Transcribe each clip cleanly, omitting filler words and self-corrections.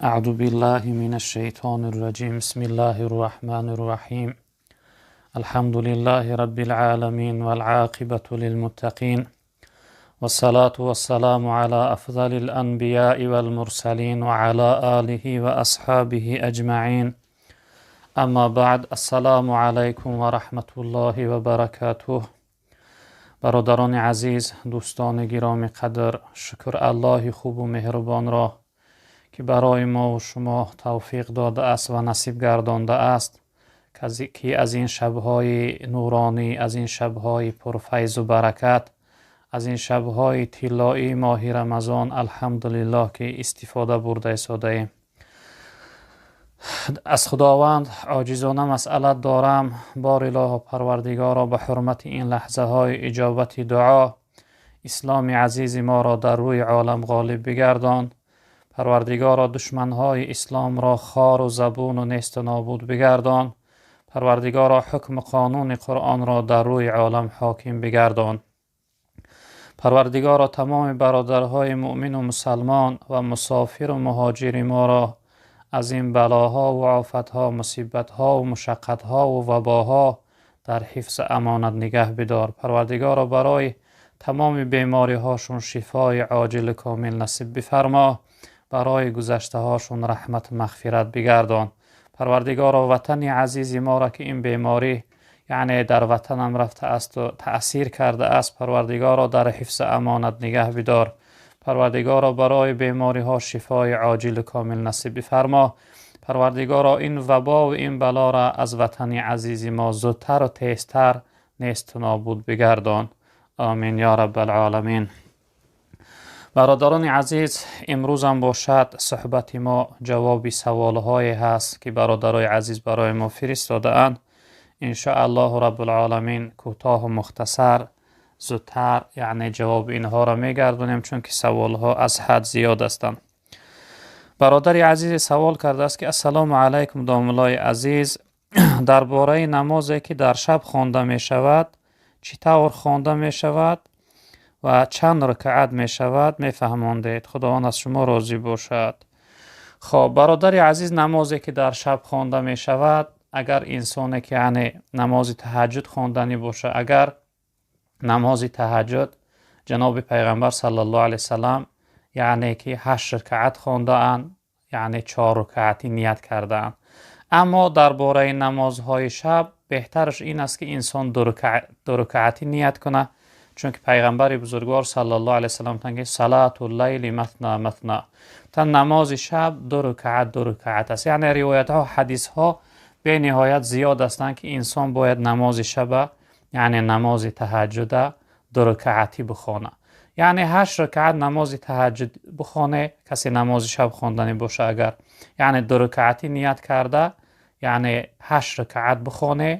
Аъузу биллаҳи минаш шайтонир раҷим. Бисмиллаҳир раҳмонир раҳим. Алҳамду лиллаҳи роббил оламин вал оқибату лил муттақин. Вассалату вассаламу ала афзалил анбияи вал мурсалин ва ала олиҳи ва асҳобиҳи аҷмаин. Аммо баъд, ассалому алайкум ва раҳматуллоҳи ва баракотуҳ. Бародарони азиз, дӯстони гиромӣ қадр, шукр Аллоҳи хубу меҳрубонро, ки барои мо ва шумо тавфиқ додааст ва насиб гардондааст, ки аз ин шабҳои нуронӣ, аз ин шабҳои пурфайзу баракат, аз ин шабҳои тиллоии моҳи Рамазон алҳамдулиллоҳ ки истифода бурда истодаем. Аз Худованд оҷизона масъалат дорам, бор Илоҳу Парвардигоро, ба ҳурмати ин лаҳзаҳои иҷобати дуо исломи азизи моро дар рӯи олам ғолиб бигардон. Парвардигоро, душманҳои исломро хору забуну несту нобуд бигардон. Парвардигоро, ҳукму қонуни Қуръонро дар рӯи олам ҳоким бигардон. Парвардигоро, тамоми бародарҳои муъмину мусалмон ва мусофиру муҳоҷири моро аз ин балоҳо ва офатҳо, мусибатҳо ва мушаққатҳо ва вабоҳо дар ҳифзи амонат нигаҳ бидор. Парвардигоро, барои тамоми бемориҳошон шифои оҷилу комил насиб бифармо, барои гузаштаҳошон раҳмату мағфират бигардон. Парвардигоро, ватани азизи моро, ки ин беморӣ яъне дар ватанам рафтааст ва таъсир кардааст, Парвардигоро, дар ҳифзи амонат нигаҳ бидор. Парвардигоро, барои бемориҳо шифои оҷилу комил насиб бифармо. Парвардигоро, ин вабо ва ин балоро аз ватани азизи мо зудтару тезтар несту нобуд бигардон. Омин ё раббал оламин. Бародарони азиз, имрӯзам бошад суҳбати мо ҷавоби саволҳое ҳаст, ки бародарои азиз барои мо фиристодаанд. Иншоаллоҳу раббул оламин кӯтоҳу мухтасар зудтар яъне ҷавоби инҳоро мегардонем, чунки саволҳо аз ҳад зиёд ҳастанд. Бародари азизе савол кардааст, ки ассалому алайкум, домуллои азиз, дар бораи намозе, ки дар шаб хонда мешавад, чӣ тавр хонда мешавад ва чанд ракаат мешавад, мефаҳмондед. Худованд аз шумо розӣ бошад. Хоб, бародари азиз, намозе, ки дар шаб хонда мешавад, агар инсоне, ки яъне намози таҳаҷҷуд хонданӣ бошад, агар намози таҳаҷҷуд ҷаноби пайғамбар саллаллоҳу алайҳи васаллам яъне ки 8 ракаат хондаанд, яъне 4 ракаатӣ ният кардаанд. Аммо дар бораи намозҳои шаб беҳтараш ин аст, ки инсон ду ракаатӣ ният кунад, чунки пайғамбари бузургвор саллаллоҳу алайҳи васаллам гуфтанд, ки салату лайли матна матна, та намози шаб ду ракаат ду ракаат аст. Яъне ривоятҳо, ҳадисҳо бениҳоят зиёд ҳастанд, ки инсон бояд намози шаба, яъне намози таҳаҷҷуда ду ракаатӣ бихонад. Яъне 8 ракаат намози таҳаҷҷуд бихоне, касе намози шаб хонданӣ боша, агар яъне ду ракаатӣ ният карда, яъне 8 ракаат бихоне.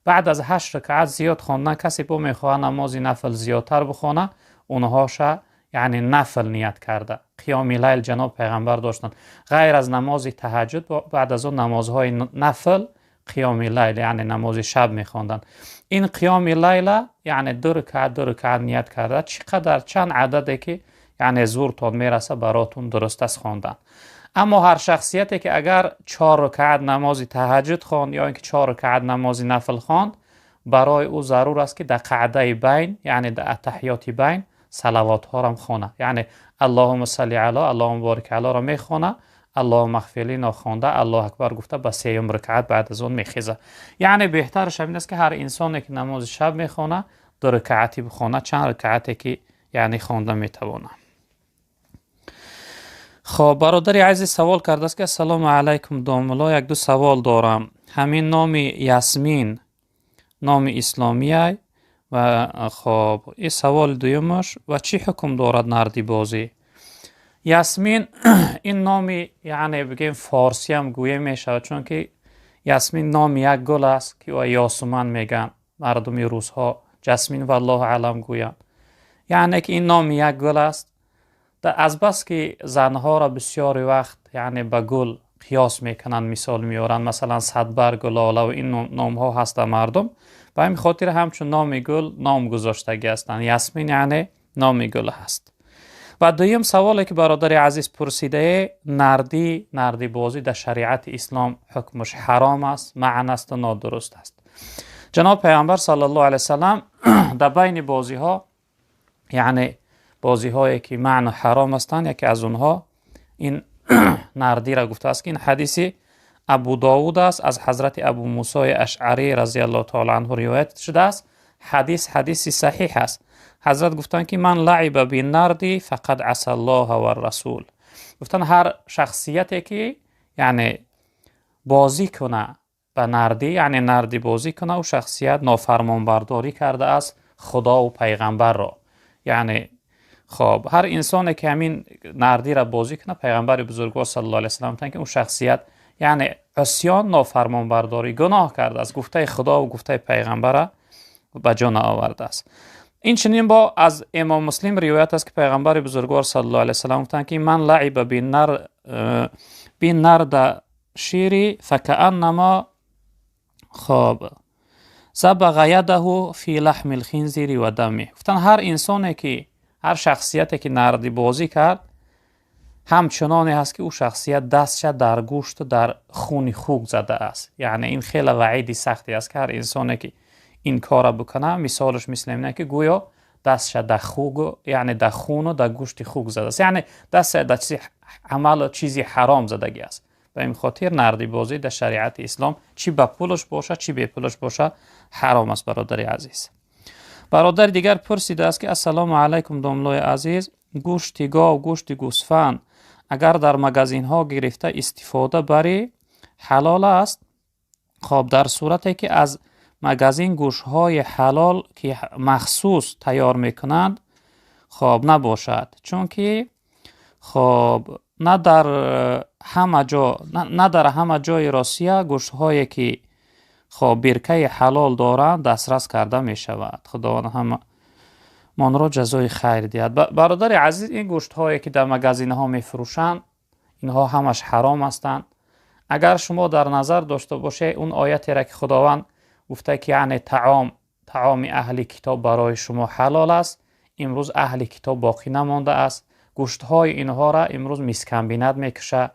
Баъд аз 8 ракаат зиёд хондан, касе бо мехоҳад намози нафл зиёдтар бихона, онҳоша яъне нафл ният карда. Қиёми лайл ҷаноб пайғамбар доштанд. Ғайр аз намози таҳаҷҷуд, баъд аз он намозҳои нафл қиёми лайл, яъне намози шаб мехонданд. Ин қиёми лайла яъне ду ракаат ду ракаат ният карда, чӣ қадар чанд ададе ки яъне зуртон мераса, баротун дуруст аст хондан. Аммо ҳар шахсияте ки агар 4 ракаат намози таҳаҷҷуд хонд ё ин ки 4 ракаат намози нафл хонд, барои ӯ зарур аст, ки дар қаъдаи байн, яъне дар аттаҳиёти байн салавотҳоро хона, яъне аллоҳума салли ало, аллоҳума борик алоро мехона, аллоҳума ғфирлино хонда, аллоҳу акбар гуфта ба сеюм ракаат баъд аз он мехеза. Яъне беҳтараш ҳамин аст, ки ҳар инсоне ки намози шаб мехона, ду ракаатӣ бихона, чанд ракаате ки яъне хонда метавона. Хоб, бародари азиз савол кардааст, ки ассалому алайкум, домулло, як ду савол дорам. Ҳамин номи Ясмин номи исломияй? Ва хоб, ин саволи дуюмаш, ва чӣ ҳукм дорад нардибозӣ? Ясмин ин номи яъне бигем форсиам гӯя мешавад, чунки ясмин номи як гул аст, ки ёсуман мегӯянд мардуми русҳо, ҷасмин валлоҳу алам гӯянд. Яъне ки ин номи як гул аст. Аз бас ки занҳоро бисёри вақт яъне ба гул қиёс мекунанд, мисол меоранд, масалан садбаргу лола ва ин номҳо ҳастанд мардум, ба ҳамин хотир ҳамчун номи гул ном гузоштагӣ ҳастанд. Ясмин яъне номи гул ҳаст. و دویم سوالی که برادر عزیز پرسیده، نردی بازی در شریعت اسلام حکمش حرام است، معنی است و نادرست است. جناب پیامبر صلی الله علیه وسلم در بین بازی ها، یعنی بازی هایی که معنی حرام هستند، یکی از اونها این نردی را گفته است که این حدیث ابو داود است، از حضرت ابو موسی اشعری رضی الله تعالی عنه روایت شده است. حدیث صحیح است. حضرت گفتند که من لعب بالنرد فقد عصى الله والرسول. گفتن هر شخصیتی که یعنی بازی کنه به نردی، یعنی نردی بازی کنه، و شخصیت نافرمانبرداری کرده است خدا و پیغمبر را. یعنی خب هر انسانی که همین نردی را بازی کنه، پیغمبر بزرگوار صلی الله علیه و سلم گفتند که اون شخصیت یعنی عصیان، نافرمانبرداری، گناه کرده است، گفته خدا و گفته پیغمبر را به جا آورده است. این چنین با از امام مسلم روایت است که پیغمبر بزرگوار صلی الله علیه و سلم گفتند که من لعب بالنرد شیری فکأنما خب زبغ یده فی لحم الخنزیر و دمه. گفتن هر انسانی که، هر شخصیتی که نردی بازی کرد، همچنانی هست که او شخصیت دستش در گوشت و در خون خوک زده است. یعنی این خیلی وعید سختی است که هر انسانی که این کار بکنه، مثالش مثل اینه که گویا دستش در خوک، یعنی در خون و در گوشت خوک زده است، یعنی دست در چیزی عمل چیزی حرام زدگی است. به این خاطر نردی بازی در شریعت اسلام چی به پولش باشه چی به پولش باشه حرام است. برادر عزیز، برادر دیگر پرسیده است که السلام علیکم داملای عزیز، گوشت گاو، گوشت گوسفند اگر در مگازین ها گرفته استفاده بری حلال است؟ خب در صورتی که از مگازین گوشت های حلال که مخصوص تیار میکنند خب نباشد، چون که خب نه در همه جا، نه در همه جای روسیه گوشت هایی که خب برکه حلال دارند دسترس کرده می شود. خداوند همه مان را جزای خیر دهد. برادر عزیز، این گوشت هایی که در مگازین ها می فروشند اینها همش حرام هستند. اگر شما در نظر داشته باشه اون آیتی را که خداوند گفته که یعنی طعام اهل کتاب برای شما حلال است، امروز اهل کتاب باقی نمانده است. گوشت های اینها را امروز میسکمبینت میکشه.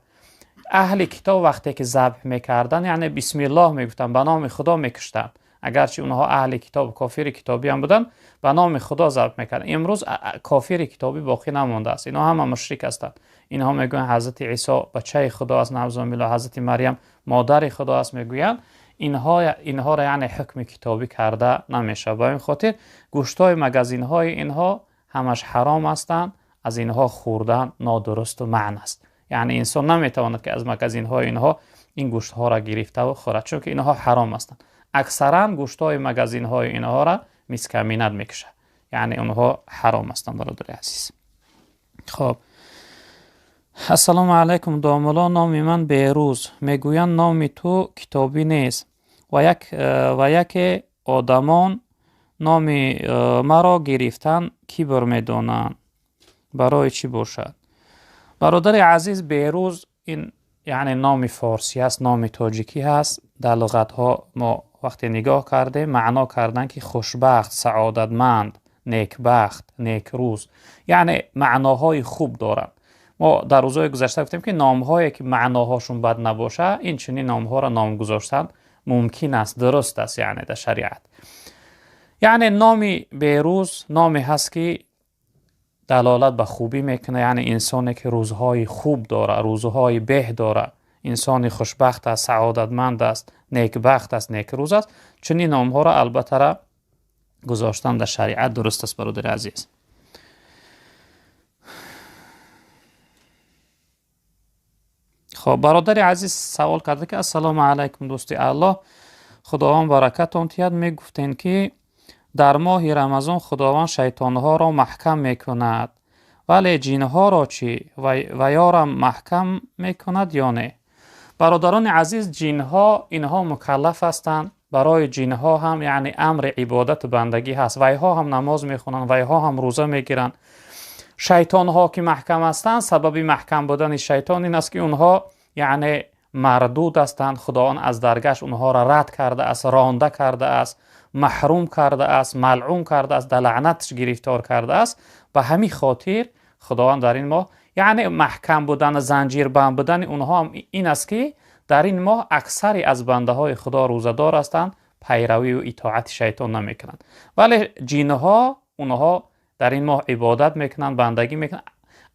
اهل کتاب وقتی که ذبح میکردن یعنی بسم الله میگفتن، به نام خدا میکشتن، اگرچه اونها اهل کتاب کافر کتابی هم بودن، به نام خدا ذبح میکردن. امروز کافر کتابی باقی نمانده است، اینها همه مشرک هستند. اینها میگویند حضرت عیسی بچه خدا است، نعوذ بالله، حضرت مریم مادر خدا است میگویند. اینها را یعنی حکم کتابی کرده نمیشه. به این خاطر گوشت های مگازین های اینها همش حرام هستند، از اینها خوردن نادرست و معنی است. یعنی انسان نمیتواند که از مگازین های اینها این گوشت ها را گرفته و خورد، چون که اینها حرام هستند. اکثرا گوشت های مگازین های اینها را میسکمینت میکشه، یعنی اونها حرام هستند برادر عزیز. خب السلام علیکم داملا، نام من بیروز، میگویند نام تو کتابی نیست و یک آدمان نام مرا گرفتن کبر میدانند، برای چی باشد؟ برادر عزیز، بیروز این یعنی نام فارسی است، نام تاجیکی هست. در لغت ها ما وقتی نگاه کرده معنا کردن که خوشبخت، سعادتمند، نیکبخت، نیکروز، یعنی معناهای خوب دارند. ما در روزهای گذشته گفتیم که نامهایی که معناهاشون بد نباشه، این چنین نامها را نام گذاشتن ممکن است، درست است، یعنی در شریعت. یعنی نام بیروز نامی هست که دلالت به خوبی میکنه، یعنی انسانی که روزهای خوب داره، روزهای به داره، انسان خوشبخت است، سعادتمند است، نیکبخت است، نیکروز است. چنین نامها را البته را گذاشتن در شریعت درست است برادر عزیز. خب برادر عزیز سوال کرده که السلام علیکم دوستی الله، خداوند برکتون تیاد. میگفتین که در ماه رمضان خداوند شیطانها را محکم میکند، ولی جنها را چی؟ و یارم محکم میکند یا نه؟ برادران عزیز، جنها اینها مکلف هستند. برای جنها هم یعنی امر عبادت بندگی هست، و اینها هم نماز میخونند، و اینها هم روزه میگیرند. شیطان ها که محکم هستند، سبب محکم بودن شیطان این است که اونها یعنی مردود هستند، خداوند از درگاهش اونها را رد کرده است، رانده کرده است، محروم کرده است، ملعون کرده است، در لعنتش گرفتار کرده است. به همین خاطر Худованд дар ин моҳ, яъне маҳкам будан, занҷирбанд будани онҳо ҳам ин аст, ки дар ин моҳ аксари аз бандаҳои Худо рӯзадор ҳастанд, пайравӣ ва итоати шайтон намекунанд. Вале ҷинҳо, онҳо дар ин моҳ ибодат мекунанд, бандагӣ мекунанд.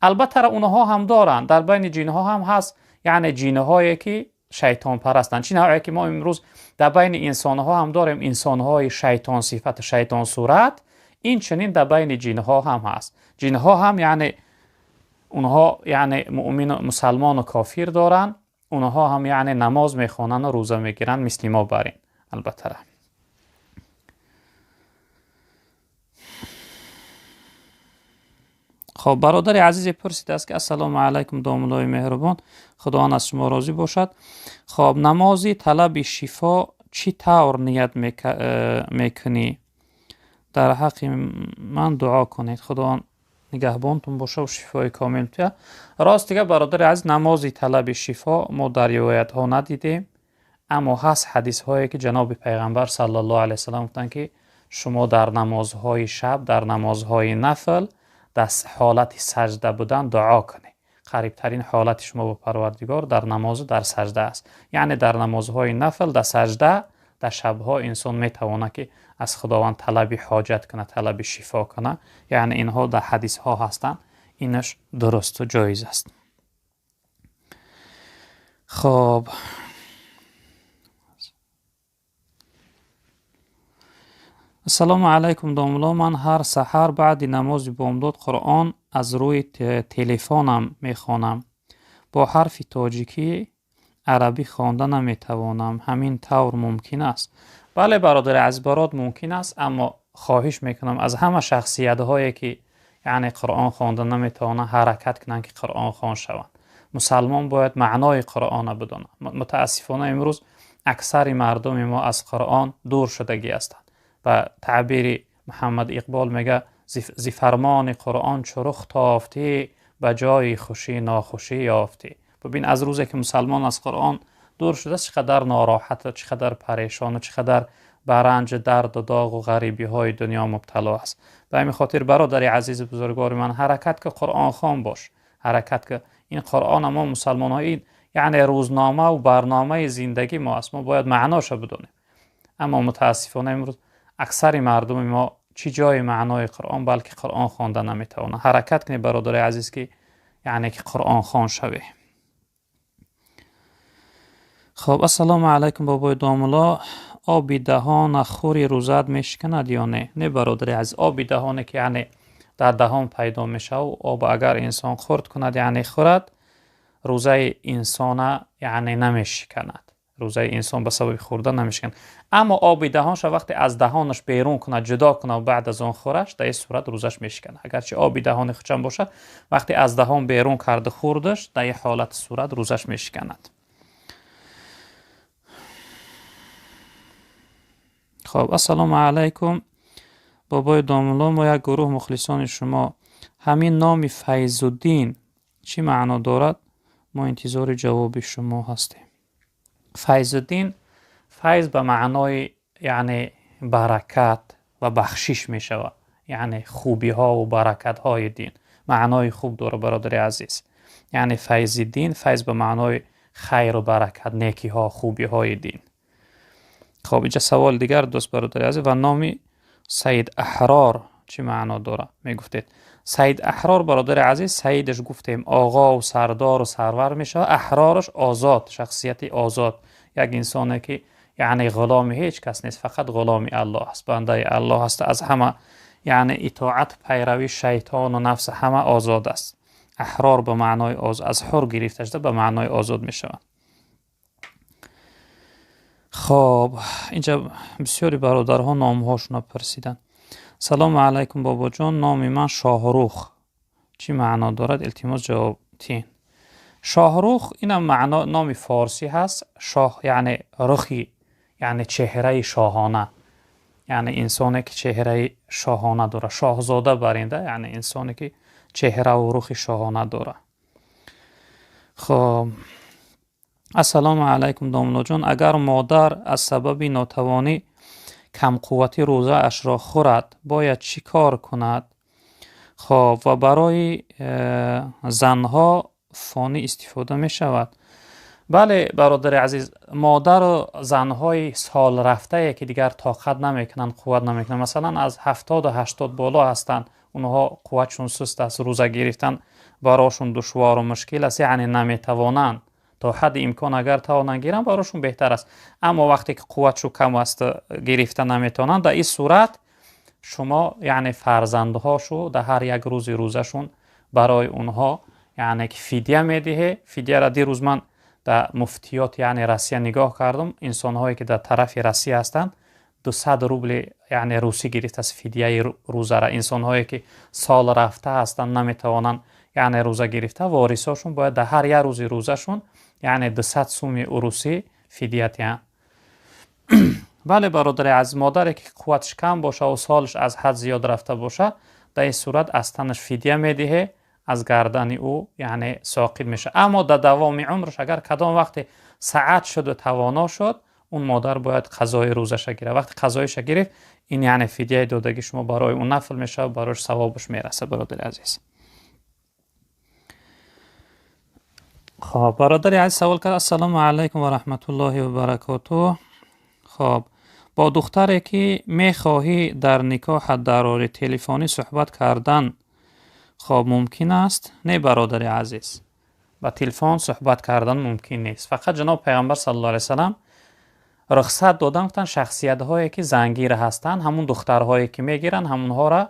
Албатта онҳо ҳам доранд, дар байни ҷинҳо ҳам ҳаст, яъне ҷинҳое ки шайтонпарастанд. Чӣ навъе ки мо имрӯз дар байни инсонҳо ҳам дорем, инсонҳои шайтон сифат, шайтон сурат, ин чунин дар байни ҷинҳо ҳам ҳаст. Ҷинҳо ҳам яъне онҳо яъне муъмин, мусалмон ва кофир доранд, онҳо ҳам яъне намоз мехонанд ва рӯза мегиранд, мисли мо барин. Албатта хоб, бародари азизе пурсидааст, ки ассалому алайкум, домуллои меҳрубон, Худованд аз шумо розӣ бошад. Хоб, намози талаби шифо чӣ тавр ният мекунӣ? Дар ҳаққи ман дуо кунед, Худованд нигаҳбонтон боша ва шифои комил диҳад. Рост дига, бародари азиз, намози талаби шифо мо дар ривоятҳо надидем, аммо ҳаст ҳадисҳое, ки ҷаноби пайғамбар саллаллоҳу алайҳи васаллам гуфтанд, ки шумо дар намозҳои шаб, дар намозҳои нафл дар ҳолати саҷда будан дуо кунед. Қарибтарин ҳолати шумо ба Парвардигор дар намозу дар саҷда аст. Яъне дар намозҳои нафл, дар саҷда, дар шабҳо инсон метавонад, ки аз Худованд талаби ҳоҷат кунад, талаби шифо кунад. Яъне инҳо дар ҳадисҳо ҳастанд, инаш дурусту ҷоиз аст. Хоб, ассалому алайкум, домулло, ман ҳар саҳар баъди намози бомдод Қуръон аз рӯи телефонам мехонам. Бо ҳарфи тоҷикӣ арабӣ хонда наметавонам. Ҳамин тавр мумкин аст? Бале, бародари азиз, барот мумкин аст, аммо хоҳиш мекунам аз ҳама шахсиятҳое, ки яъне Қуръон хонда наметавонанд, ҳаракат кунанд, ки қуръонхон шаванд. Мусалмон бояд маънои Қуръонро бидонад. Мутаассифона имрӯз аксари мардуми мо аз Қуръон дур шудагӣ ҳастанд. Ба таъбири Муҳаммад Иқбол мега: зи фармони Қуръон чу рух тофтӣ, ба ҷои хушӣ нохушӣ ёфтӣ. Бибин, аз рӯзе ки мусалмон аз Қуръон дур шудааст, чӣ қадар нороҳат ва чӣ қадар парешон ва чӣ қадар ба ранҷ, дарду доғу ғарибиҳои дунё мубтало аст. Ба ҳамин хотир, бародари азизи бузургвори ман, ҳаракат ки қуръонхон бош, ҳаракат ки ин Қуръон мо мусалмонҳо, ин яъне рӯзнома ва барномаи зиндагии мо аст, мо бояд маъноша бидонем. Аммо мутаассифона имрӯз аксари мардуми мо чӣ ҷои маънои Қуръон, балки Қуръон хонда наметавонанд. Ҳаракат кунед, бародари азиз, ки яъне ки қуръонхон шавед. Хоб, ассалому алайкум, бобои домулло, оби даҳона хури рӯзаат мешиканад ё не? Не, бародари азиз, оби даҳоне, ки яъне дар даҳон пайдо мешавад, об агар инсон хурд кунад, яъне хӯрад, рӯзаи инсона яъне намешиканад. Рӯзаи инсон ба сабаби хӯрда намешиканад. Аммо оби даҳонша вақте аз даҳонаш берун кунад, ҷудо кунад ва баъд аз он хӯраш, дар ин сурат рӯзаш мешиканад. Агарчи оби даҳони хучам бошад, вақте аз даҳон берун карда хӯрдаш, дар ин ҳолати сурат рӯзаш мешиканад. Хоб, ассалому алайкум, бобои домулло, мо як гурӯҳ мухлисони шумо. Ҳамин номи Файзуддин чӣ маъно дорад? Мо интизори ҷавоби шумо ҳастем. Файзуддин, файз ба маънои яъне баракат ва бахшиш мешавад, яъне хубиҳо ва баракатҳои дин. Маънои хуб дорад, бародари азиз. Яъне Файзиддин, файз ба маънои хайру баракат, некиҳо, хубиҳои дин. Хоб, инҷа савол дигар, дӯст бародари азиз, ва номи Саид Аҳрор чӣ маъно дорад? Мегуфтед. Саид Аҳрор, бародари азиз, Саидаш гуфтем оғо ва сардор ва сарвар мешавад, Аҳрораш озод, шахсияти озод, як инсоне ки яъне ғуломи ҳеҷ кас нест, фақат ғуломи Аллоҳ аст, бандаи Аллоҳ аст, аз ҳама яъне итоат, пайравӣ шайтон ва нафс ҳама озод аст. Аҳрор ба маънои аз ҳур гирифта шуда ба маънои озод мешавад. Хоб, инҷа бисёри бародарҳо номҳошонро пурсиданд. Салому алайкум, бобоҷон, номи ман Шоҳрух чӣ маъно дорад? Илтимос ҷавоб диҳед. Шоҳрух инам маъно номи форсӣ ҳаст. Шоҳ яъне рухи, яъне чеҳраи шоҳона, яъне инсоне ки чеҳраи шоҳона дорад, шоҳзода баринда, яъне инсоне ки чеҳраву рухи шоҳона дорад. Хоб, ассалому алайкум, домуллоҷон, агар модар аз сабаби нотавонӣ камқувватӣ рӯзаашро хӯрад, бояд чӣ кор кунад? Хоб, ва барои занҳо фонӣ истифода мешавад. Бале, бародари азиз, модару занҳои солрафтае ки дигар тоқат намекунанд, қувват намекунанд, масалан аз 70-80 боло ҳастанд, онҳо қувватшон суст аст, рӯза гирифтан барошон душвору мушкил аст, яъне наметавонанд. То ҳадди имкон агар тавонанд гиранд, барошон беҳтар аст. Аммо вақте ки қувватшон кам аст, гирифта наметавонанд, дар ин сурат шумо яъне фарзандҳошу дар ҳар як рӯзи рӯзашон барои онҳо яъне ки фидя медиҳе. Фидяра дирӯз ман дар муфтиёт яъне Россия нигоҳ кардам, инсонҳое ки дар тарафи Россия ҳастанд 200 рубли яъне русӣ гирифтааст фидяи рӯзара. Инсонҳое ки сол рафта ҳастанд, наметавонанд яъне рӯза гирифта, ворисҳошон бояд дар ҳар як рӯзи рӯзашон яъне 200 суми урусӣ фидя диҳанд. Бале, бародари азиз, модаре ки қувватш кам боша ва солаш аз ҳад зиёд рафта боша, дар ин сурат аз танаш фидя медиҳе, аз гардани ӯ яъне соқит мешавад. Аммо дар давоми умраш агар кадом вақте саат шуду тавоно шуд, он модар бояд қазои рӯзаша гирад. Вақте қазоиша гирифт, ин яъне фидяи додагии шумо барои ӯ нафл мешавад, барояш савобаш мерасад, бародари азиз. Хоб, бародари азиз савол кард: ассалому алайкум ва раҳматуллоҳи ва баракотуҳ. Хоб, бо духтаре ки мехоҳӣ дар никоҳат дар рори телефонӣ суҳбат кардан хоб мумкин аст? Не, бародари азиз, ба телефон суҳбат кардан мумкин нест. Фақат ҷаноб пайғамбар саллаллоҳу алайҳи васаллам рухсат додан, гуфтанд шахсиятҳое ки зангир ҳастанд, ҳамун духтарҳое ки мегиранд, ҳамунҳоро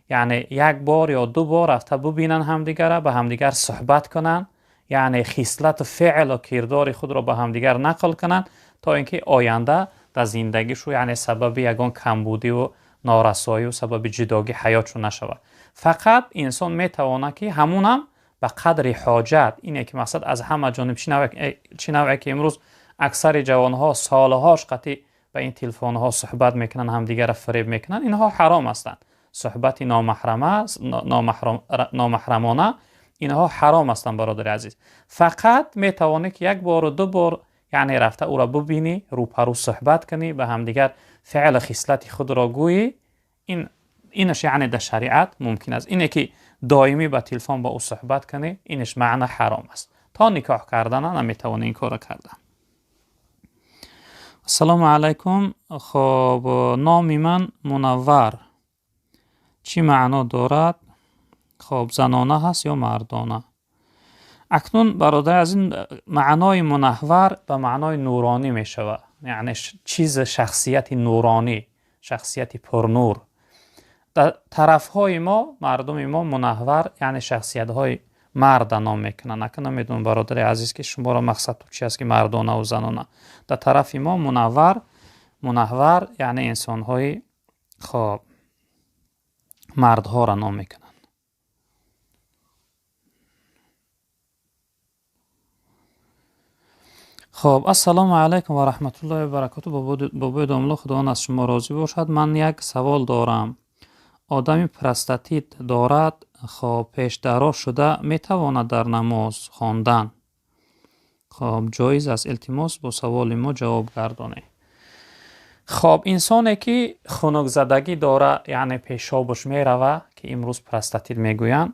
яъне як бор ё ду бор рафта бубинанд ҳамдигара, ба ҳамдигар суҳбат кунанд, яъне хислату феълу кирдори худро ба ҳамдигар нақл кунанд, то ин ки оянда дар зиндагишу яъне сабаби ягон камбудиву норасоию сабаби ҷудогӣ ҳаётшу нашавад. Фақат инсон метавонад ки ҳамунам ба қадри ҳоҷат, ине ки мақсад аз ҳама ҷониб, чӣ навъе ки имрӯз аксари ҷавонҳо солҳош қатъи ба ин телефонҳо суҳбат мекунанд, ҳамдигарро фиреб мекунанд, инҳо ҳаром ҳастанд. Суҳбати номаҳрамона инҳо ҳаром ҳастанд, бародари азиз. Фақат метавонӣ ки як бору ду бор яъне рафта ӯро бубинӣ, рӯпарӯ суҳбат кунӣ, ба ҳамдигар феълу хислати худро гӯӣ. Инаш яъне дар шариат мумкин аст. Ине ки доимӣ ба телефон ба ӯ суҳбат кунӣ, инаш маъна ҳаром аст. То никоҳ кардана наметавонӣ ин корро кардан. Ассалому алайкум. Хоб, номи ман Мунаввар чӣ маъно дорад? Хоб, занона ҳаст ё мардона? Акнун бародар, аз ин маънои мунаввар ба маънои нуронӣ мешавад, яъне чиз шахсияти нуронӣ, шахсияти пурнур. Дар тарафҳои мо, мардуми мо мунаввар яъне шахсиятҳои марда ном мекунанд. Акнун намедонам, бародари азиз, ки шуморо мақсад чи аст ки мардона ва занона. Дар тарафи мо мунаввар яъне инсонҳои хоб мардҳоро ном мекунанд. Хоб, ассалому алайкум ва раҳматуллоҳи ва баракотуҳ. Бобои домло, Худованд аз шумо розӣ бошад. Ман як савол дорам. Одами простатит дорад, хоб пешдаро шуда метавонад дар намоз хондан? Хоб, ҷоиз аст? Илтимос, бо саволи мо ҷавоб гардонед. Хоб, инсоне ки хунукзадагӣ дора, яъне пешобаш мерава, ки имрӯз простатит мегӯянд,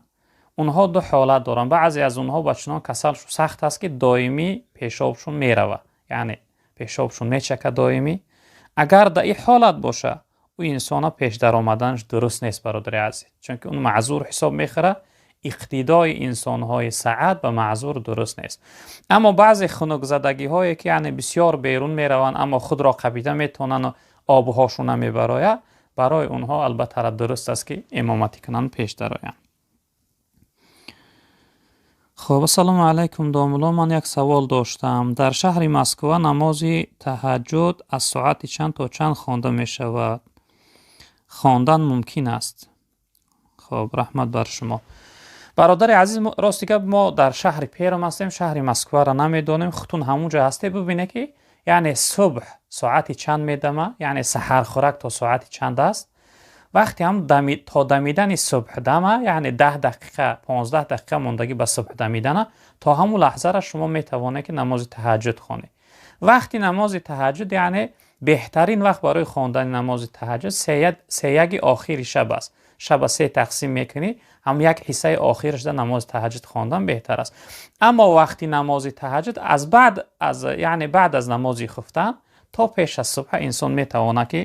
онҳо ду ҳолат доранд. Баъзе аз онҳо ба чунон касалшу сахт аст, ки доимӣ пешобшон мерава, яъне пешобшон мечака доимӣ. Агар дар ин ҳолат боша, ӯ инсона пеш даромаданаш дуруст нест, бародари азиз, чунки он маъзур ҳисоб мехӯрад. Иқтидои инсонҳои саат ба маъзур дуруст нест. Аммо баъзе хунукзадагиҳое ки яъне бисёр берун мераванд, аммо худро қабида метавонанд, обҳошон намебарояд, барои онҳо албатта дуруст аст ки имоматӣ кунанд, пеш дароянд. Хоб, ассалому алайкум, домулло, ман як савол доштам. Дар шаҳри Москва намози таҳаҷҷуд аз соати чанд то чанд хонда мешавад? Хондан мумкин аст? Хоб, раҳмат бар шумо. Бародари азиз, рости гап, мо дар шаҳри Перм ҳастем, шаҳри Москваро намедонем. Хутун ҳамунҷо ҳастед, бубинед ки яъне субҳ соати чанд медама, яъне саҳархӯрак то соати чанд аст. Вақте ҳам то дамидани субҳдама, яъне 10 дақиқа, 15 дақиқа мондагӣ ба субҳ дамидана, то ҳамун лаҳзара шумо метавонед ки намози таҳаҷҷуд хонед. Вақти намози таҳаҷҷуд, яъне беҳтарин вақт барои хондани намози таҳаҷҷуд сеяги охири шаб аст. Шаба се тақсим мекунӣ, ҳам як ҳиссаи охираш дар намози таҳаҷҷуд хондан беҳтар аст. Аммо вақти намози таҳаҷҷуд аз баъд аз, яъне баъд аз намози хуфтан то пеш аз субҳ инсон метавонад ки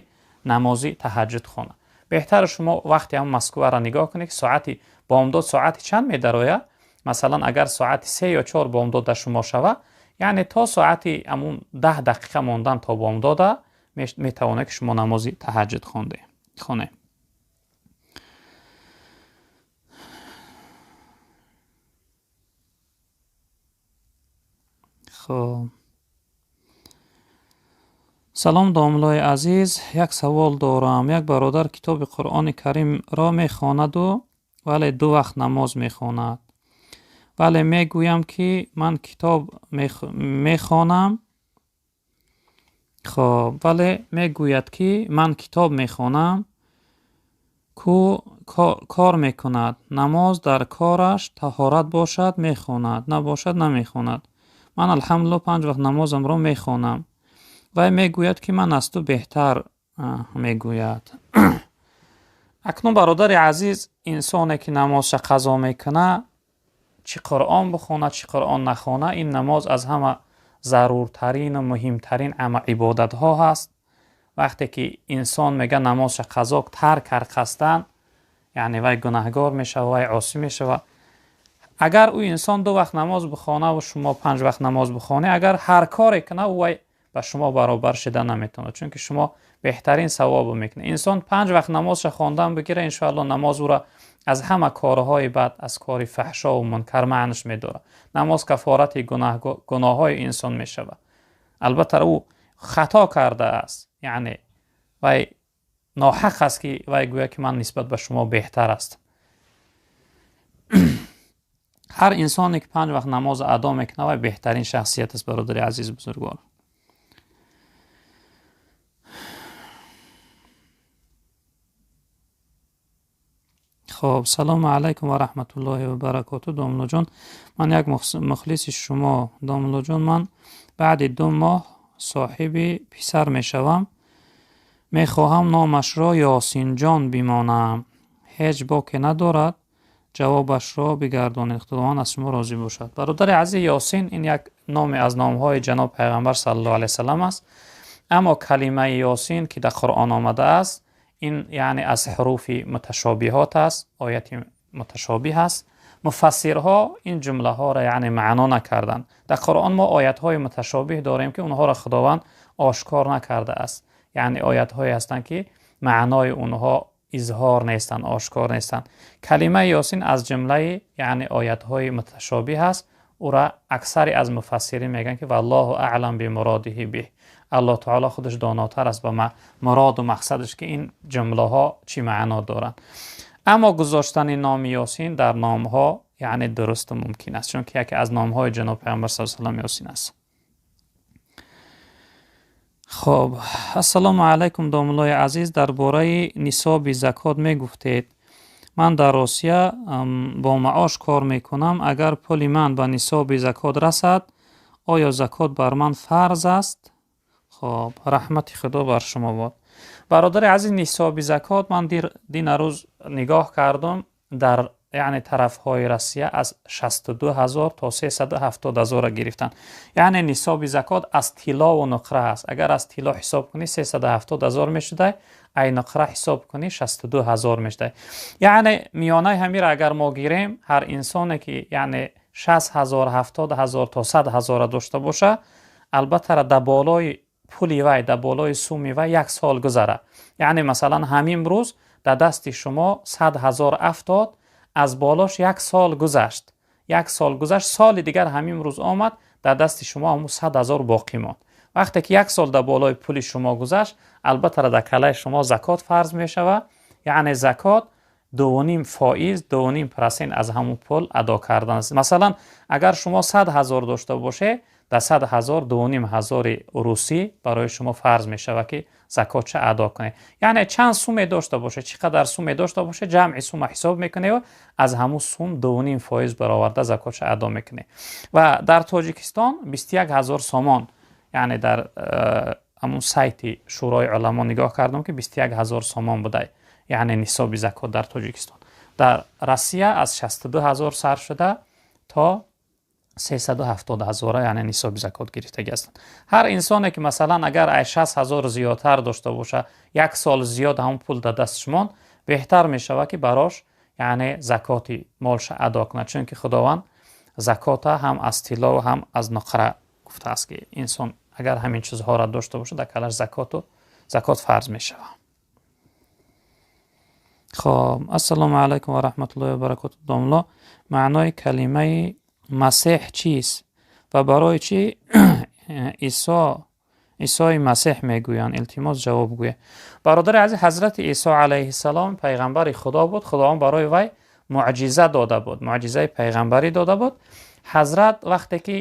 намози таҳаҷҷуд хонад. Беҳтар шумо вақти ҳам Москваро нигоҳ кунед, ки соати бомдод соати чанд медарояд. Масалан, агар соати 3 ё 4 бомдод дар шумо шавад, яъне то соати ҳамун 10 дақиқа мондан то бомдода метавонад ки шумо намози таҳаҷҷуд хонед. Хоб. Салом домлои азиз, як савол дорам. Як бародар китоби Қуръони Каримро мехонаду, вале 2 вақт намоз мехонад. Вале мегӯям ки ман китоб мехонам. Хоб, вале мегӯяд ки ман китоб мехонам, ку кор мекунад. Намоз дар кораш таҳорат бошад мехонад, набошад намехонад. Ман алҳамдулиллоҳ 5 вақт намозамро мехонам. Вай мегӯяд ки ман аз ту беҳтар мегӯяд. Акнун бародари азиз, инсоне ки намозша қазо мекунад, чӣ Қуръон бихонад, чӣ Қуръон нахонад, ин намоз аз ҳама заруртарин ва муҳимтарин ибодатҳо ҳаст. Вақте ки инсон мега намозша қазо тарк кард қасдан, яъне вай гунаҳгор мешавад, вай осӣ мешавад. Агар ӯ инсон 2 вақт намоз бихонад ва шумо 5 вақт намоз бихонед, агар ҳар коре кунад, ӯ вай ба шумо баробар шида наметавонад, чунки шумо беҳтарин савобро мекунед. Инсон 5 вақт намозша хондан бигира, иншоаллоҳ намоз ӯро аз ҳама корҳои бад, аз кори фаҳшо ва мункар маънаш медорад. Намоз кафорати гуноҳҳои инсон мешавад. Албатта ӯ хато кардааст, яъне вай ноҳақ аст ки вай гӯяд ки ман нисбат ба шумо беҳтар аст. Ҳар инсоне ки 5 вақт намоз адо мекунад, вай беҳтарин шахсият аст, бародари азиз бузургвор. Хоб, салому алайкум ва раҳматуллоҳи ва баракоту. Домлоҷон, ман як мухлиси шумо. Домлоҷон, ман баъди 2 моҳ соҳиби писар мешавам. Мехоҳам номашро Ёсинҷон бимонам. Ҳеҷ боке надорад. Ҷавобашро бигардонед. Худованд аз шумо розӣ бошад. Бародари азиз, Ёсин ин як номе аз номҳои ҷаноб Пайғамбар саллаллоҳу алайҳи васаллам аст. Аммо калимаи Ёсин ки дар Қуръон омадааст, ин яъне аз ҳуруфи муташобиҳот аст, ояти муташобиҳ аст. Муфассирҳо ин ҷумлаҳоро яъне маъно накарданд. Дар Қуръон мо оятҳои муташобиҳ дорем ки онҳоро Худованд ошкор накардааст. Яъне оятҳое ҳастанд ки маънои онҳо изҳор нестанд, ошкор нестанд. Калимаи Ёсин аз ҷумлаи яъне оятҳои муташобиҳ аст. Ӯра аксари аз муфассирин мегӯянд ки валлоҳу аълам бимуродиҳи биҳ. Аллоҳ таоло худаш донотар аст ба муроду мақсадаш ки ин ҷумлаҳо чӣ маъно доранд. Аммо гузоштани номи Ёсин дар номҳо яъне дурусту мумкин аст, чунки яке аз номҳои ҷаноб Пайғамбар саллаллоҳу алайҳи васаллам Ёсин аст. Хоб, ассалому алайкум домлои азиз, дар бораи нисоби закот мегуфтед. Ман дар Русия бо маош кор мекунам. Агар пули ман ба нисоби закот расад, оё закот бар ман фарз аст? Хоб, раҳмати Худо бар шумо бод. Бародари азиз, нисоби закот ман дина рӯз нигоҳ кардам, дар яъне тарафҳои Россия аз 62 ҳазор то 370 ҳазорро гирифтанд. Яъне нисоби закот аз тилло ва нуқра аст. Агар аз тилло ҳисоб кунӣ 370 ҳазор мешуда, ай нуқра ҳисоб кунӣ 62 ҳазор мешуда. Яъне миёнаи ҳамира агар мо гирем, ҳар инсоне ки яъне 60 ҳазор, 70 ҳазор то 100 ҳазорро дошта боша, албатта дар болои пули вай, дар болои суми вай як сол гузара. Яъне масалан ҳамин рӯз дар дасти шумо 100 ҳазор афтод, аз болош як сол гузашт. Як сол гузашт, соли дигар ҳамин рӯз омад, дар дасти шумо ҳамун 100 ҳазор боқӣ монд. Вақте ки як сол дар болои пули шумо гузашт, албатта дар калаи шумо закот фарз мешавад. Яъне закот 2.5%, 2.5% аз ҳамун пул адо кардан аст. Масалан, агар шумо 100 ҳазор дошта бошед, дар 100 ҳазор 2.5 ҳазори русӣ барои шумо фарз мешавад ки закотча адо кунед. Яъне чанд суме дошта бошед, чӣ қадар суме дошта бошед, ҷамъи сума ҳисоб мекунед ва аз ҳамун сум 2.5% бароварда закотча адо мекунед. Ва дар Тоҷикистон 21 ҳазор сомон, яъне дар ҳамун сайти Шӯрои уламо нигоҳ кардам ки 21 ҳазор сомон буда. яъне нисоби закот дар Тоҷикистон. Дар Россия аз 62 ҳазор сар шуда то 370 ҳазора, яъне нисоби закот гирифтагӣ ҳастанд. Ҳар инсоне ки масалан агар ай 60 ҳазор зиёдтар дошта боша, як сол зиёд ҳамон пул дар дасташ монд, беҳтар мешавад ки барош яъне закоти молша адо кунад, чунки Худованд закота ҳам аз тилло ва ҳам аз нуқра гуфтааст ки инсон агар ҳамин чизҳоро дошта бошад, дар калаш закот фарз мешавад. Хоб, ассалому алайкум ва раҳматуллоҳи ва баракотуҳ. Домло, маънои калимаи масеҳ чист ва барои чӣ Исои Масеҳ мегӯянд? Илтимос ҷавоб гӯед. Бародари азиз, ҳазрати Исо алайҳиссалом пайғамбари Худо буд. Худованд барои вай муъҷиза дода буд, муъҷизаи пайғамбарӣ дода буд. Ҳазрат вақте ки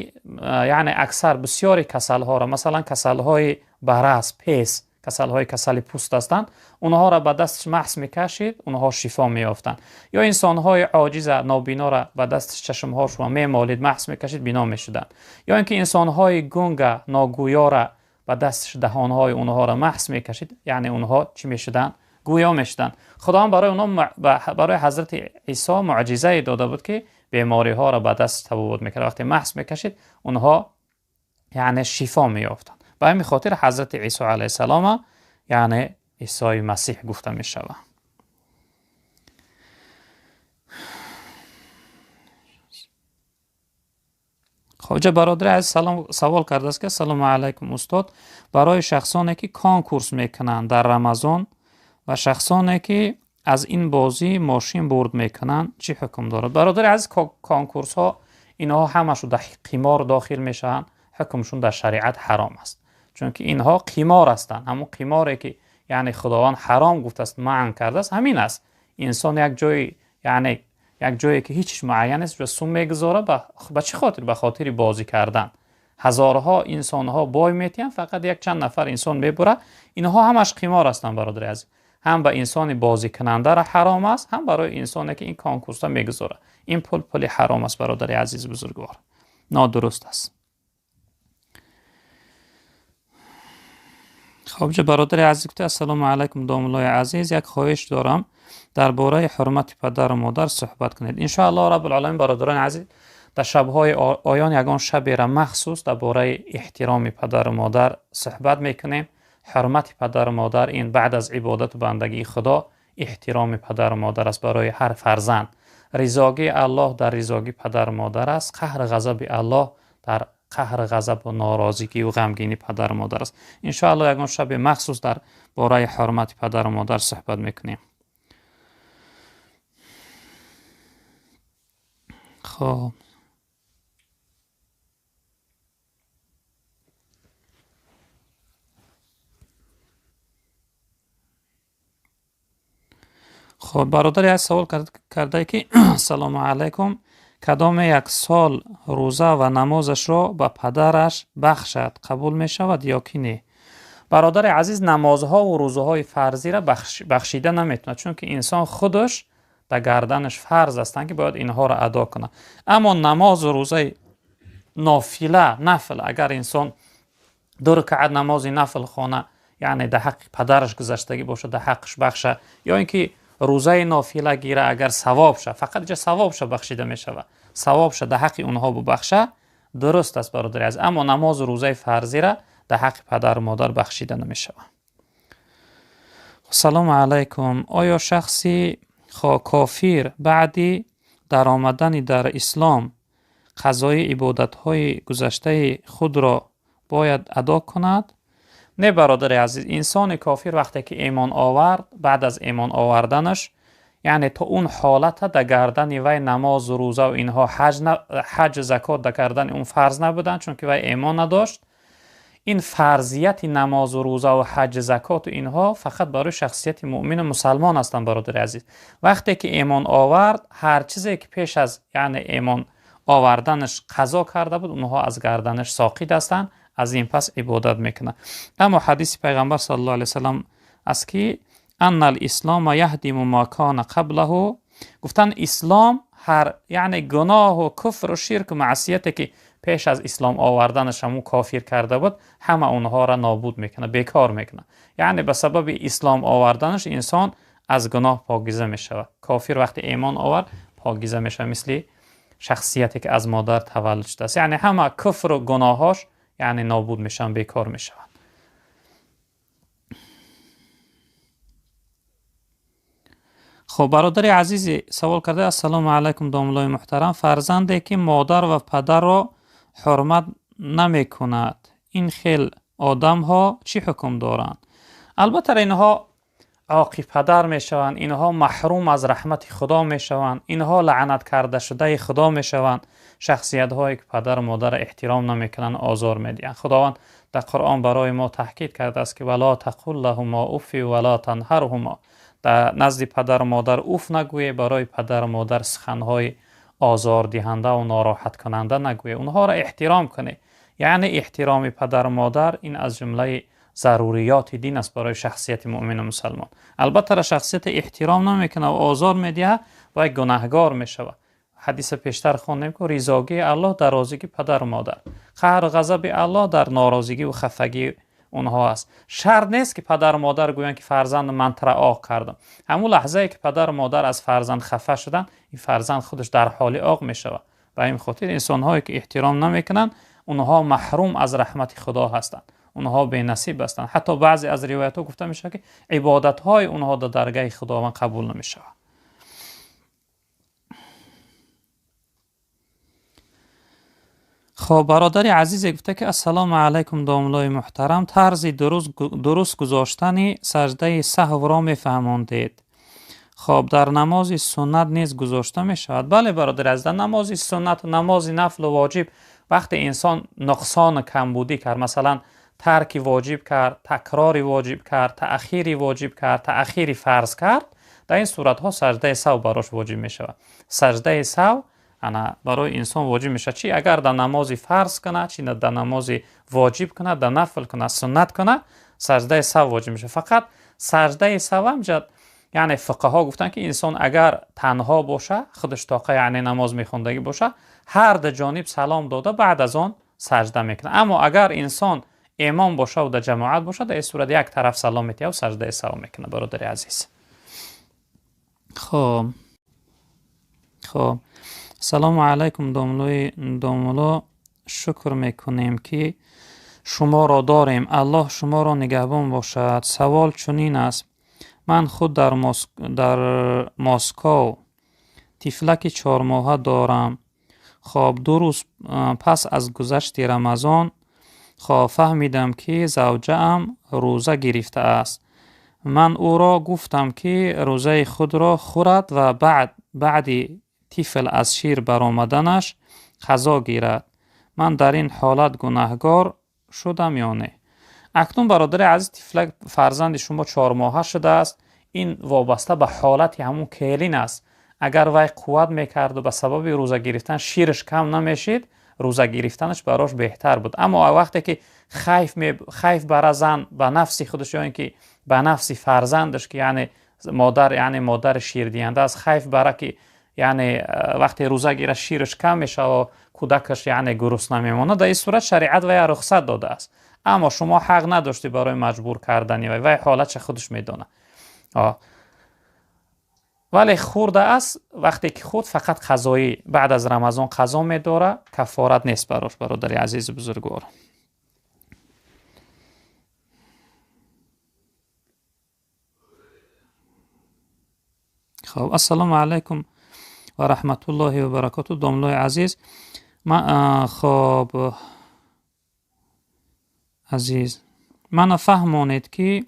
яъне аксар бисёри касалҳоро, масалан касалҳои барас, пес, касалҳои касали пӯст ҳастанд, онҳоро ба дасташ маҳс мекашид, онҳо шифо меёфтанд. Ё инсонҳои оҷиза, нобинора ба дасташ чашмҳошро мемолид, маҳс мекашид, бино мешуданд. Ё ин ки инсонҳои гунга, ногӯёра ба дасташ даҳонҳои онҳоро маҳс мекашид, яъне онҳо чӣ мешуданд? Гӯё мешуданд. Худованд барои онҳо, барои ҳазрати Исо муъҷизае дода буд ки бемориҳоро ба даст табобат мекард. Вақте маҳс мекашид, онҳо яъне шифо меёфтанд. Ба ҳамин хотир ҳазрати Исо алайҳиссалома яъне Исои Масеҳ гуфта мешавад. Хоҷа бародари азиз савол кардааст ки ассалому алайкум устод, барои шахсоне ки конкурс мекунанд дар Рамазон ва шахсоне ки аз ин бозӣ мошин бурд мекунанд чӣ ҳукм дорад? Бародари азиз, конкурсҳо инҳо ҳамашон дар қимор дохил мешаванд, ҳукмшон дар шариат ҳаром аст, чунки инҳо қимор ҳастанд. Ҳамон қиморе ки яъне Худованд ҳаром гуфтааст, манъ кардааст, ҳамин аст. Инсон як ҷой, яъне як ҷое ки ҳеҷ чиз муайян нест, ҷо сум мегузорад, ба чӣ хотир? Ба хотири бозӣ кардан. Ҳазорҳо инсонҳо бой метиҳанд, фақат як чанд нафар инсон мебурад. Инҳо ҳамаш қимор ҳастанд бародари азиз. Ҳам ба инсони бозикунандаро ҳаром аст, ҳам барои инсоне ки ин конкурсро мегузорад. Ин пул пули ҳаром аст бародари азиз бузургвор, нодуруст аст. Хоб, ҷа бародари азиз гуфта ассалому алайкум домуллои азиз, як хоҳиш дорам дар бораи ҳурмати падару модар суҳбат кунед. Иншоаллоҳ раббул-оламин бародарони азиз, дар шабҳои оён ягон шабера махсус дар бораи эҳтироми падару модар суҳбат мекунем. Ҳурмати падару модар ин баъд аз ибодату бандагии Худо эҳтироми падару модар аст барои ҳар фарзанд. Ризогии Аллоҳ дар ризогии падару модар аст, қаҳру ғазаби Аллоҳ дар қаҳру ғазабу норозигию ғамгинии падару модар аст. Иншоаллоҳ ягон шаби махсус дар бораи ҳурмати падару модар суҳбат мекунем. Хоб, хоб бародари аз савол кардае ки ассалому алайкум, кадоме як сол рӯза ва намозашро ба падараш бахшад қабул мешавад ё ки не? Бародари азиз, намозҳо ва рӯзаҳои фарзиро бахшида наметавонад, чунки инсон худаш дар гарданаш фарз ҳастанд ки бояд инҳоро адо кунад. Аммо намозу рӯзаи нофила, нафл, агар инсон ду ракаат намози нафл хона, яъне дар ҳаққи падараш гузаштагӣ бошад, дар ҳаққаш бахша, ё ин ки рӯзаи нофила гира, агар савоб ша, фақат иҷа савоб ша бахшида мешавад, савоб ша дар ҳаққи онҳо бубахша, дуруст аст бародари азиз. Аммо намозу рӯзаи фарзира дар ҳаққи падару модар бахшида намешавад. Салому алайкум, оё шахси кофир баъди даромадани дар ислом қазои ибодатҳои гузаштаи худро бояд адо кунад? Не бародари азиз, инсони кофир вақте ки имон овард, баъд аз имон оварданаш, яъне то он ҳолата дар гардани вай намозу рӯза ва инҳо ҳаҷ закот дар гардани он фарз набуданд, чунки вай имон надошт. Ин фарзияти намозу рӯза ва ҳаҷ закоту инҳо фақат барои шахсияти муъмину мусалмон ҳастанд бародари азиз. Вақте ки имон овард, ҳар чизе ки пеш аз яъне имон оварданаш қазо карда буд, онҳо аз гарданаш соқит ҳастанд, аз ин пас ибодат мекунад. Аммо ҳадиси пайғамбар саллаллоҳу алайҳи васаллам аст ки анна алислома яҳдиму ма кана қаблаҳу, гуфтанд ислом ҳар яъне гуноҳу куфру ширку маъсияте ки пеш аз ислом оварданаш ҳамун кофир карда буд, ҳама онҳоро нобуд мекунад, бекор мекунад. Яъне ба сабаби ислом оварданаш инсон аз гуноҳ покиза мешавад. Кофир вақте имон овард покиза мешавад, мисли шахсияте ки аз модар таваллуд шудааст. Яъне ҳама куфру гуноҳҳош яъне нобуд мешаванд, бекор мешаванд. Хуб, бародари азизи савол карда: ассалому алайкум домуллои муҳтарам, фарзанде ки модар ва падарро ҳурмат намекунад, ин хел одамҳо чӣ ҳукм доранд? Албатта инҳо оқи падар мешаванд, инҳо маҳрум аз раҳмати Худо мешаванд, инҳо лаънат карда шудаи Худо мешаванд. Шахсиятҳое ки падару модарро эҳтиром намекунанд, озор медиҳанд. Худованд дар Қуръон барои мо таҳкид кардааст ки вала тақул лаҳума уффи вала танҳарҳума, дар назди падару модар уф нагӯе, барои падару модар суханҳои озордиҳанда ва нороҳаткунанда нагӯе, онҳоро эҳтиром кунед. Яъне эҳтироми падару модар ин аз ҷумлаи заруриёти дин аст барои шахсияти муъмину мусалмон. Албатта шахсияти эҳтиром намекунад ва озор медиҳад, вай гунаҳгор мешавад. Ҳадиса пештар хондем ки ризогии Аллоҳ дар розигии падару модар, қаҳру ғазаби Аллоҳ дар норозигӣ ва хафагии онҳо аст. Шарт нест ки падару модар гӯянд ки фарзанд ман тура оқ кардам. Ҳамон лаҳзае ки падару модар аз фарзанд хафа шуданд, ин фарзанд худаш дар ҳоли оқ мешавад. Ба ин хотир инсонҳое ки эҳтиром намекунанд, онҳо маҳрум аз раҳмати Худо ҳастанд, онҳо бенасиб ҳастанд. Ҳатто баъзе аз ривоятҳо гуфта мешавад ки ибодатҳои онҳо дар даргоҳи Худованд қабул намешавад. Хоб, бародари азизе гуфта ки ассалому алайкум домуллои муҳтарам, тарзи дуруст гузоштани саждаи саҳвро мефаҳмондед. Хоб, дар намози суннат низ гузошта мешавад? Бале бародари азиз, дар намози суннат, намози нафлу воҷиб вақте инсон нуқсону камбудӣ кард, масалан тарки воҷиб кард, такрори воҷиб кард, таъхири воҷиб кард, таъхири фарз кард, дар ин суратҳо саждаи саҳв барош воҷиб мешавад. Саждаи саҳв ана барои инсон воҷиб мешавад, чи агар дар намози фарз кунад, чи дар намози воҷиб кунад, дар нафл кунад, суннат кунад, саждаи саҳв воҷиб мешавад. Фақат саждаи саҳв ҳам яъне фиқҳҳо гуфтанд ки инсон агар танҳо бошад, худаш тоқа яъне намоз мехондагӣ бошад, ҳар ду ҷониб салом дода баъд аз он сажда мекунад. Аммо агар инсон имом бошад ва дар ҷамоат бошад, дар ин сурат як тараф салом медиҳад ва саждаи саҳв мекунад. Бародари азиз, хоб, салому алайкум домулло, шукр мекунем ки шуморо дорем, Аллоҳ шуморо нигаҳбон бошад. Савол чунин аст: ман худ дар Москов тифлаки 4 моҳа дорам. Хоб, 2 рӯз пас аз гузашти Рамазон хоб фаҳмидам ки завҷаам рӯза гирифтааст. Ман ӯро гуфтам ки рӯзаи худро хӯрад ва баъди тифл аз шир баромаданаш қазо гирад. Ман дар ин ҳолат гунаҳгор шудам ё не? Акнун бародари азиз, тифлак фарзанди шумо 4 моҳа шудааст. Ин вобаста ба ҳолати ҳамун келин аст. Агар вай қувват мекарду ба сабаби рӯза гирифтан шираш кам намешид, рӯза гирифтанаш барош беҳтар буд. Аммо вақте ки хайф бара зан ба нафси худаш ё ин ки ба нафси фарзандаш, ки яъне модар, яъне модари ширдиҳанда аст, хайф бара ки яъне вақте рӯза гирад шираш кам мешавад ва кӯдакаш яъне гурусна мемонад, дар ин сурат шариат вая рухсат додааст. Аммо шумо ҳақ надоштед барои маҷбур кардани вай, вай ҳолатша худаш медонад. Вале хӯрда аст, вақте ки хӯрд фақат қазоӣ баъд аз Рамазон қазо медорад, кафорат нест барош, бародари азизу бузургвор. Хоб, ассалому алайкум ва раҳматуллоҳи ва баракоту, домлои азиз. Хоб, азиз, мана фаҳмонед ки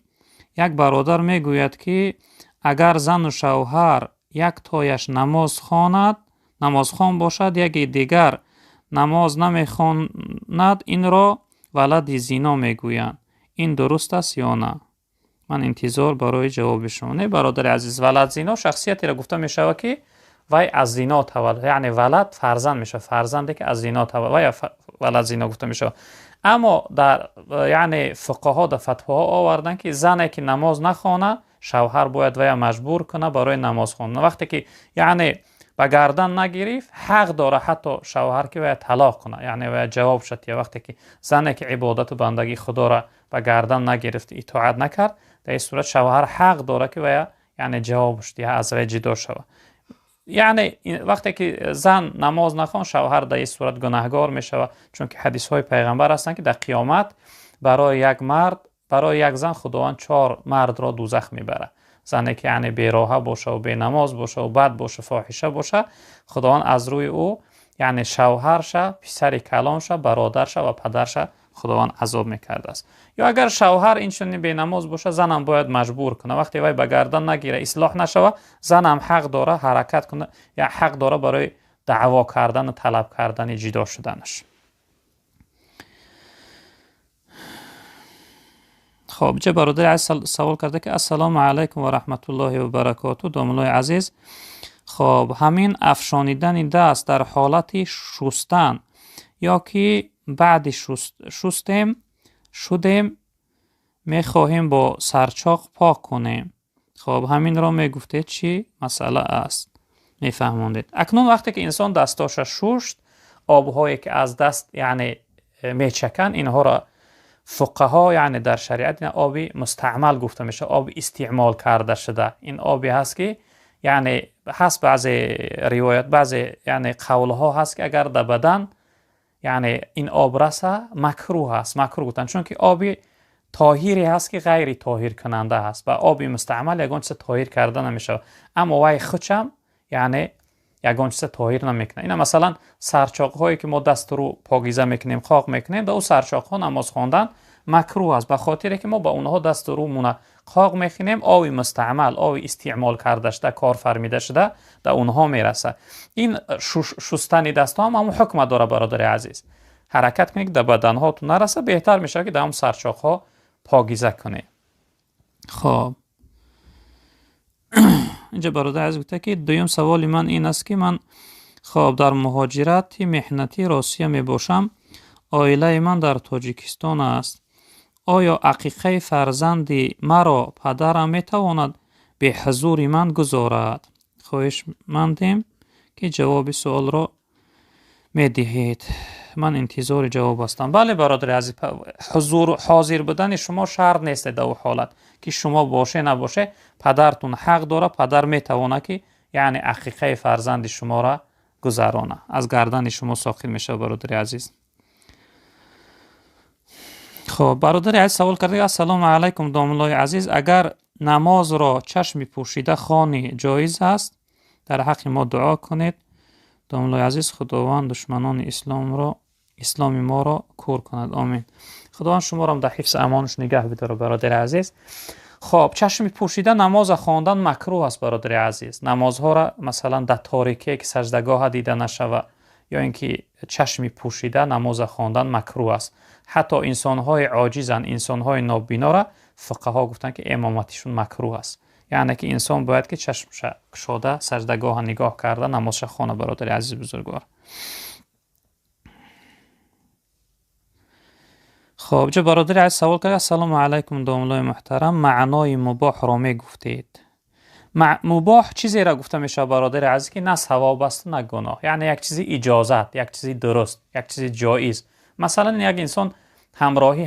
як бародар мегӯяд ки агар зану шавҳар як тояш намозхон бошад, яке дигар намоз намехонад, инро валади зино мегӯянд. Ин дуруст аст ё на? Ман интизор барои ҷавоби шумо. Не, бародари азиз, валад зино шахсиятеро гуфта мешавад ки вай аз зино таваллуд, яъне валад фарзанд мешавад, фарзанде ки аз зино таваллуд, вай валад зино гуфта мешавад. Аммо дар яъне фиқҳҳо дар фатвоҳо оварданд ки зане ки намоз нахонад, шавҳар бояд вая маҷбур кунад барои намоз хондан. Вақте ки яъне ба гардан нагирифт, ҳақ дорад ҳатто шавҳар ки вая талоқ кунад, яъне вая ҷавоб шад. Вақте ки зане ки ибодату бандагии худоро ба гардан нагирифт, итоат накард, дар ин сурат шавҳар ҳақ дорад ки вая яъне ҷавобш диҳа, аз вай ҷудо шава. Яъне вақте ки зан намоз нахон, шавҳар дар ин сурат гунаҳгор мешавад, чунки ҳадисҳои пайғамбар ҳастанд, ки дар қиёмат барои як мард, барои як зан Худованд 4 мардро дӯзах мебарад. Зане ки яъне бероҳа боша ва бенамоз боша ва бад боша, фоҳиша боша, Худованд аз рӯи ӯ яъне шавҳарша, писари калонша, бародарша ва падарша Худованд азоб мекардааст. Ё агар шавҳар инчунин бенамоз боша, занам бояд маҷбур кунад. Вақте вай ба гардан нагира, ислоҳ нашава, занам ҳақ дора ҳаракат кунад, я ҳақ дора барои даъво кардан ва талаб кардани ҷудо шуданаш. Хоб, ҷа бародари азиз савол карда, ки ассалому алайкум ва раҳматуллоҳи ва баракоту. Домуллои азиз, хоб, ҳамин афшонидани даст дар ҳолати шустан ё ки баъди шустем шудем мехоҳем бо сарчоқ пок кунем. Хоб, ҳаминро мегуфтед, чӣ масъала аст? Мефаҳмондед. Акнун вақте ки инсон дастоша шушт, обҳое ки аз даст яъне мечаканд, инҳоро фуқаҳо яъне дар шариат ин оби мустаъмал гуфта мешавад, оби истеъмол карда шуда. Ин оби ҳаст, ки яъне ҳаст баъзе ривоят, баъзе яъне қавлҳо ҳаст, ки агар дар бадан яъне ин об раса, макрӯҳ аст. Макрӯҳ гуфтанд, чунки оби тоҳире ҳаст, ки ғайри тоҳиркунанда ҳаст. Ба оби мустаъмал ягон чиз тоҳир карда намешавад, аммо вай хучам яъне ягон чиз тоҳир намекунад. Ина масалан сарчоқҳое ки мо дасту рӯ покиза мекунем, қоқ мекунем, ба ӯ сарчоқҳо намоз хондан макрӯҳ аст, ба хотире ки мо ба онҳо дасту рӯмона қоқ мекунем, оби мустаъмал, оби истеъмол карда шуда, кор фармида шуда дар онҳо мерасад. Ин шустани дастҳо ҳам ҳамон ҳукма дорад, бародари азиз. Ҳаракат кунед, ки дар баданҳотун нараса, беҳтар мешавад, ки дар ҳамон сарчоқҳо покиза кунед. Хоб, инҷа бародари азиз гуфта, ки дуюм саволи ман ин аст, ки ман хоб дар муҳоҷирати меҳнатии Россия мебошам, оилаи ман дар Тоҷикистон аст. Оё ақиқаи фарзанди маро падарам метавонад беҳузури ман гузорад? Хоҳишмандем, ки ҷавоби суолро медиҳед. Ман интизори ҷавоб ҳастам. Бале, бародари азиз, ҳузур ҳозир будани шумо шарт нест дар ӯ ҳолат, ки шумо боше набоше, падартун ҳақ дорад, падар метавонад, ки яъне ақиқаи фарзанди шуморо гузарона. Аз гардани шумо соқит мешавад, бародари азиз. Хоб, бародари азиз савол карда: ассалому алайкум, домуллои азиз, агар намозро чашми пӯшида хонӣ ҷоиз аст? Дар ҳаққи мо дуо кунед, домуллои азиз, Худованд душманони исломи моро кур кунад. Омин. Худованд шуморо дар ҳифзи амонаш нигаҳ бидорад, бародари азиз. Хоб, чашми пӯшида намоза хондан макрӯҳ аст, бародари азиз. Намозҳоро масалан дар торикие, ки саҷдагоҳа дида нашава, ё ин ки чашми пӯшида намоза хондан макрӯҳ аст. Ҳатто инсонҳои оҷизанд, инсонҳои нобинора фуқаҳо гуфтанд, ки имоматишон макрӯҳ аст. Яъне ки инсон бояд ки чашмша кушода, саҷдагоҳа нигоҳ карда намозша хона, бародари азизи бузургвор. Хоб, ҷо бародари азиз савол кард: ассалому алайкум, домуллои муҳтарам, маънои мубоҳро мегуфтед? Мубоҳ чизеро гуфта мешавад, бародари азиз, ки на савоб аст, на гуноҳ, яъне як чизи иҷозат, як чизи дуруст, як чизи ҷоиз. Масалан, як инсон ҳамроҳи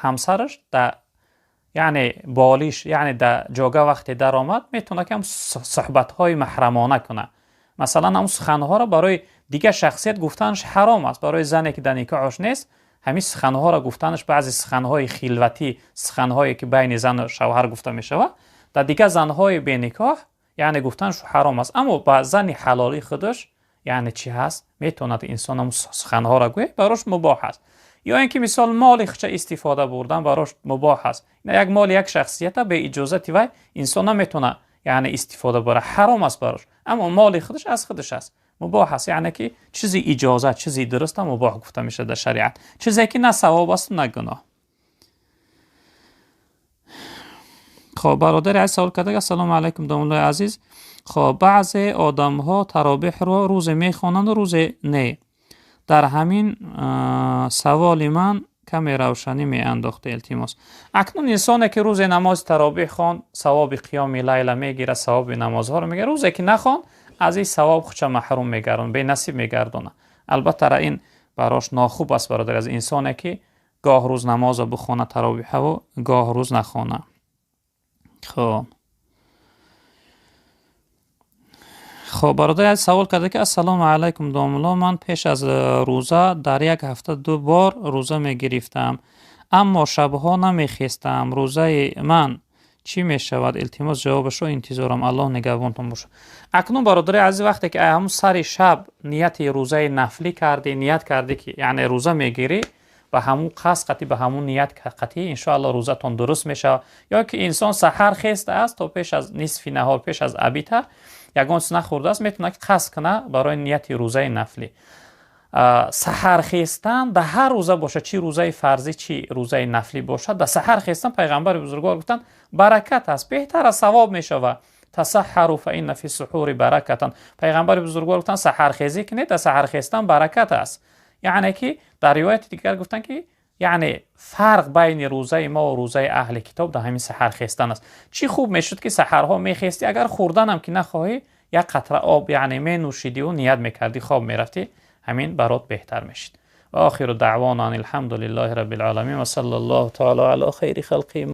ҳамсараш дар яъне болиш, яъне дар ҷога вақте даромад, метавонад ки ҳам суҳбатҳои маҳрамона кунад. Масалан, ҳамон суханҳоро барои дигар шахсият гуфтанаш ҳаром аст. Барои зане ки дар никоҳаш нест, ҳамин суханҳоро гуфтанаш, баъзе суханҳои хилватӣ, суханҳое ки байни зану шавҳар гуфта мешавад, дар дигар занҳои беникоҳ яъне гуфтанаш ҳаром аст. Аммо ба зани ҳалолии худаш яъне чӣ ҳаст, метавонад инсон ҳамон суханҳоро гӯяд, барош мубоҳ аст. Ё ин ки мисол моли худша истифода бурдан барош мубоҳ аст. Як моли як шахсията бе иҷозати вай инсон наметавонад яъне истифода барад, ҳаром аст барош. Аммо моли худаш аз худаш аст, мубоҳ аст. Яъне ки чизи иҷозат, чизи дуруст ҳам мубоҳ гуфта мешавад дар шариат, чизе ки на савоб аст, на гуноҳ. Хоб, бародари азиз савол карда: ассалому алайкум, домуллои азиз, хоб, баъзе одамҳо таробеҳро рӯзе мехонанд, рӯзе не. Дар ҳамин саволи ман каме равшанӣ меандохта, илтимос. Акнун инсоне ки рӯзе намози таробеҳ хонд, савоби қиёми лайла мегирад, савоби намозҳоро мегирад. Рӯзе ки нахонд, аз ин савоб худша маҳрум мегардонад, бенасиб мегардонад. Албатта ин барош нохуб аст, бародар, аз инсоне ки гоҳ рӯз намоза бихона таровиҳаву гоҳ рӯз нахона. Хоб, Хуб, бародар савол карда ки ассалому алайкум домулло, ман пеш аз рӯза дар як ҳафта 2 бор рӯза мегирифтам, аммо шабҳо намехестам. Рӯзаи ман чӣ мешавад? Илтимос ҷавобашро интизорам. Аллоҳ нигаҳбонтон бошад. Акнун бародари азиз, вақте ки ҳамун сари шаб нияти рӯзаи нафлӣ кардӣ, ният кардӣ ки яъне рӯза мегирӣ, ба ҳамун қасд қатӣ, ба ҳамун ният қатӣ иншоаллоҳ рӯзатон дуруст мешавад. Ё ки инсон саҳар хеста аст то пеш аз нисфи наҳор, пеш аз абита ягон чиз нахӯрдааст, метавонад ки қасд кунад барои нияти рӯзаи нафлӣ. Саҳар хестан дар ҳар рӯза бошад, чӣ рӯзаи фарзӣ, чӣ рӯзаи нафлӣ бошад, дар саҳар хестан пайғамбари бузургвор гуфтанд баракат аст, беҳтар аст, савоб мешавад. Тасаҳару фа инна фи суҳури баракатан. Пайғамбари бузургвор гуфтанд саҳархезӣ кунед, дар саҳар хестан баракат аст. Яъне ки дар ривояти дигар гуфтанд ки яъне фарқ байни рӯзаи мо ва рӯзаи аҳли китоб дар ҳамин саҳар хестан аст. Чӣ хуб мешуд ки саҳарҳо мехестӣ, агар хӯрданам ки нахоҳӣ, як қатра об яъне менӯшидиву ният мекардӣ, хоб мерафтӣ, ҳамин барот беҳтар мешид. Ва охиру даъвона ан алҳамдулиллаҳи раббил оламин ва саллаллоҳу таъала ала хайри халқи.